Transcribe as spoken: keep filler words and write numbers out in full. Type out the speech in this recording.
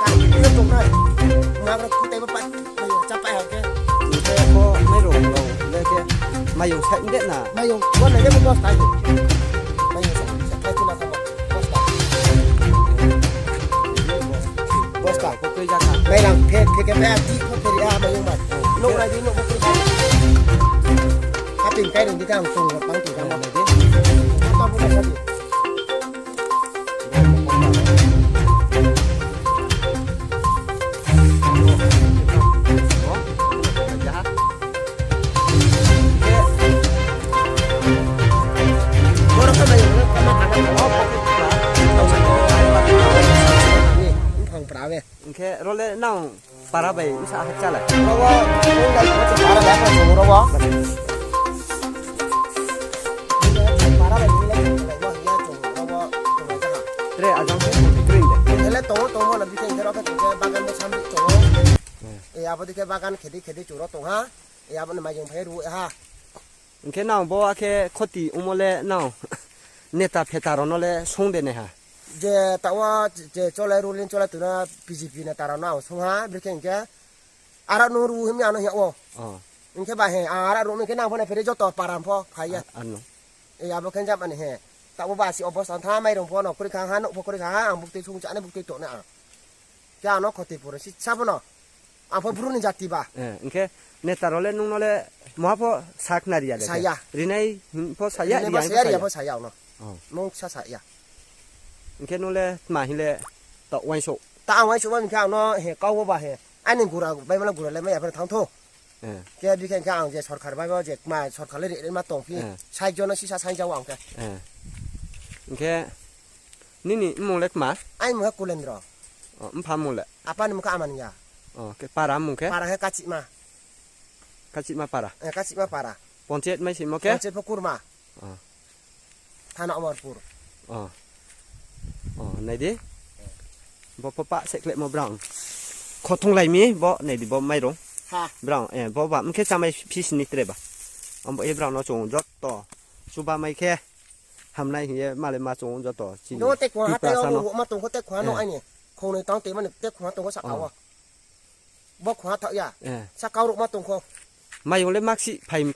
Kang khe tongnai. Magra kutai ba pai. Mayo chapai ha khe. Khe bo mairung rok le khe mayung sai de na. Mayung bo nai de bo bosta. Mayung sai sai tu na ka bosta. Bosta ko koi ja ka. Mairang phe phe khe ba di ko phe ya mayung ba. Nok rai di nok ko. Haping kai rung di kang tung pang tu ka mo. Apa bo sa di. Hingke role nang para bai wngsa hak chalai. Rogo, wngkha para bai kha chwng rogo. Para bai wngkha chwng rogo, chwng bai kha. Tre ajang se green de. Hele tongo, tongo na bikhe hingke rogo chwng khe bagan bo sambi tongo. Hmm. E abo dikhe bagan khedi khedi chwng ro tong ha. E abo ni maiyung phai ru ha. Hingke nang bo akhe khoti umole nang neta pheta rono le song de neha. Je tawa je chole ruling chole tuna B J P neta rono ang song ha, bikhe hingke ara nung ru himya ano hiya o. Oh. Hingke ba he, ara ru hingke nang phone phere joto param pho phaiya. A-, ano. E abo khe jabani he. Tawa ba si obosta tha mai rong pho no kuri kha ha, no pho kuri kha ha, ang bukti sung chane bukti to na. Khe ano khoti puro si sabono. Ang pho bruni jati ba. Eh, hingke neta role nung nole moha pho sak na riya de. Saya. Rinai him pho saya, rinai pho riya him pho saya, saya. Riya pho saya ono. Oh. Mung sa saya. Hingke nole ma hile to wainso. Ta ang wainso ba hingke ano he kau ba he. Ani gura bai mala gura le mai apre thang tho. Eh. Khe bikhe hingke ang je sorkar bai bo je ma sorkar le re ma tong phi. Eh. Sai jono sisa sai jaw ang khe. Eh. Hingke nini mung le ma? Ai mung Kulendro. Oh, mpha mung le? Apa ni mung kha amani ya. Oh, ke para mung khe? Para he Kachima. Kachima para. Eh, Kachima para. Ponchayat mai simo khe? Ponchayat pho Kurma. Oh. Thana Amarpur. Oh. Oh, nai di. Bo pho pa sekle mo brown. Khothong lai mi bo nai di bo mairung. Ha. Brown, eh, bo ba mkhe chamai fis ni tre ba. Ambo e brown no chung jotto. Chuba mai khe. Hamnai hiye male ma chung joto. Chini. No te kwa ha Tiprasa te no. Ma tong ko te kwa no. Eh. Ani. Khongnwi tang te mani te khwa tongo saka o. Oh. Bo khwa thok ya. Eh. Saka o ruk ma tong kho. Mayung le maksi phai